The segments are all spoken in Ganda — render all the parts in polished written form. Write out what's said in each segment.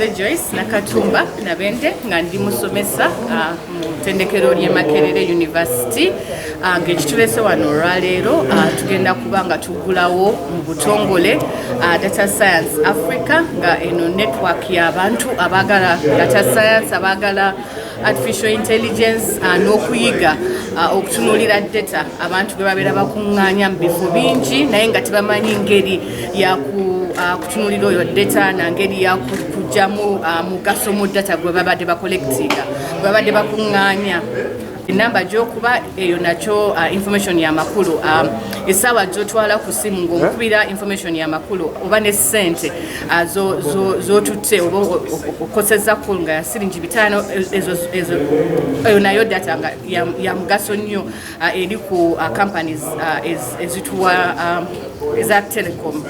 Nze Joyce Nakatumba Nabende, nga ndi musomesa mu ttendekero ly'e Makerere University, ng'ekituleese wano olwaleero, tugenda kuba nga tuggulawo mu butongole Data Science Africa, nga eno network y'abantu abaagala data science, abaagala artificial intelligence, n'okuyiga okutunuulira data abantu bwe babeera bakuŋŋaanya mu bifo bingi, naye nga tebamanyi ngeri ya kutunuulira oyo data na ngeri ya kugyamu mugaso mu data gwe babadde bacollectinga, gwe babadde bakuŋŋaanya. Enamba gyokuba eyo nakyo information yamakulu. Essaawa gyotwala ku simu ng'omukubira information yamakulu, oba ne ssente zotutte oba okoseza call nga ya siringi 5 ezo, eyo nayo data nga ya mugaso nnyo eri ku companies ezituwa eza telecom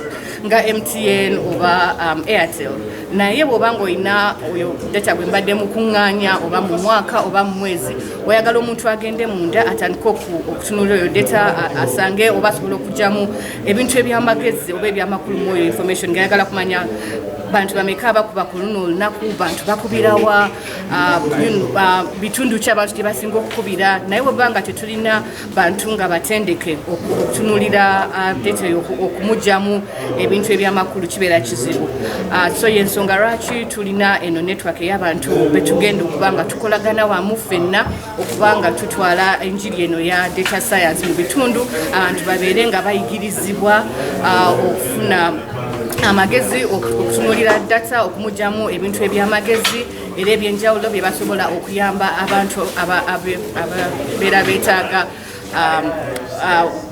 nga MTN oba Airtel. Naye bw'oba ng'olina oyo data gwe mbadde mukuŋŋaanya, oba mu mwaka oba mu mwezi, oyagala omuntu agende munda atandike okutunuulira oyo data, asange oba asobola okugyamu ebintu ebyamagezi oba ebyamakulu mu oyo information, ng'ayagala kumanya bantu bameka abakuba ku luno olunaku, bantu bakubirawa, bitundu ki abantu gye basinga okukubira. Naye bweba nga tetulina bantu nga batendeke okutunuulira data eyo, okumugyamu ebintu ebyamakulu, kibeera kizibu. So yensonga lwaki tulina eno network ey'abantu betugenda okuba nga tukolagana wamu ffenna, okuba nga tutwala enjiri eno ya data science mu bitundu, abantu babeere nga bayigirizibwa okufuna amagezi okutunuulira data, okumugyamu ebintu ebyamagezi era ebyenjawulo bye basobola okuyamba abantu ababeera beetaaga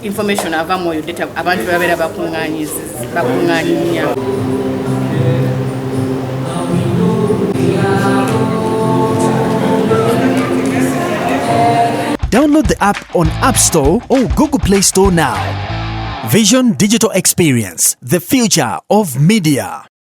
information ava mu oyo data abantu bebabeera bakuŋŋaanya. Download the app on App Store or Google Play Store now. Vision Digital Experience, the future of media.